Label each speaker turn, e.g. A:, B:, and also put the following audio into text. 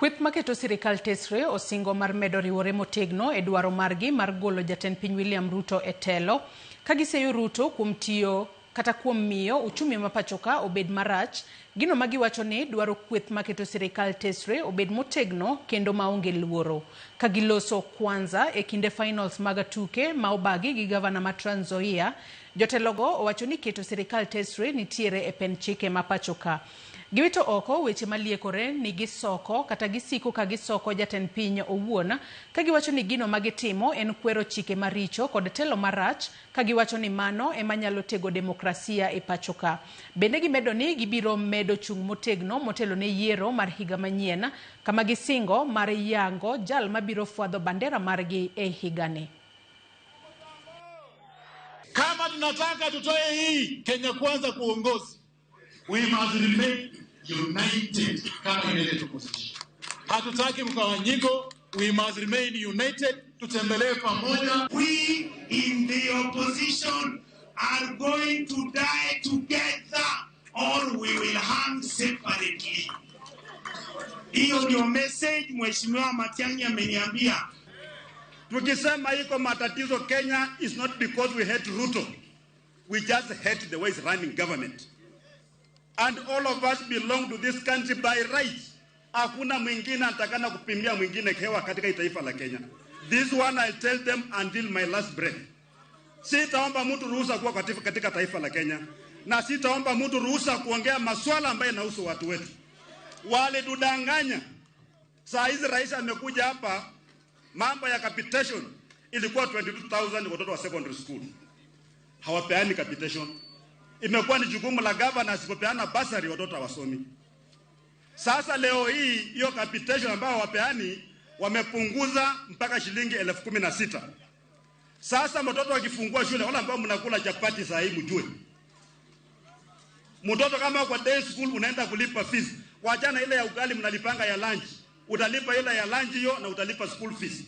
A: Kweth maketo sirikal tesre osingo mar medo riwore motegno e dwaro margi mar golo jatend piny William Ruto e telo ka giseyo Ruto kuom tiyo kata kuom miyo uchumi ma pachoka obed marach, gino ma giwacho ni dwaro kweth maketo sirikal tesre obed motegno kendo maonge luoro. Ka giloso Kwanza e kinde finals mag tuke ma obagi gi gavana ma Trans Nzoia, jotelogo owacho ni keto sirikal tesre nitiere e pen chike ma pachoka. Giwito oko weche maliekore ni gisoko kata gisiko ka gisoko jatend piny owuon ka giwacho ni gino ma gitimo en kwero chike maricho kod telo marach ka giwacho ni mano ema nyalo tego demokrasia e pachoka. Bende gimedo ni gibiro medo chung' motegno motelo ne yiero mar higa manyien kama gisingo mar yango jal mabiro fwadho bandera margi e higani.
B: Kama tunataka tutoe hii Kenya Kwanza kwa uongozi, we must remain united kama United Opposition. Hatutaki mgawanyiko, we must remain united, tutembelee pamoja.
C: We in the opposition are going to die together or we will hang separately. Hiyo ndio message Mheshimiwa Matiang'i ameniambia.
B: Tukisema iko matatizo Kenya is not because we hate Ruto. We just hate the way he's running government. And all of us belong to this country by right. Hakuna mwingine anatakana kupimia mwingine hewa katika taifa la Kenya. This one I tell them until my last breath. Sitaomba mtu ruhusa kuwa katika taifa la Kenya, na sitaomba mtu ruhusa kuongea maswala ambayo yanahusu watu wetu. Walitudanganya. Saa hizi rais amekuja hapa, mambo ya capitation ilikuwa 22,000 watoto wa secondary school. Hawapeani capitation. Imekuwa ni jukumu la governor, asipopeana basari watoto hawasomi. Sasa leo hii hiyo capitation ambayo hawapeani wamepunguza mpaka shilingi 16,000. Sasa mtoto akifungua shule, wale ambao mnakula chapati saa hii mjue. Mtoto kama kwa day school unaenda kulipa fees. Wachana ile ya ugali mnalipanga ya lunch. Utalipa ile ya lunch hiyo na utalipa school fees.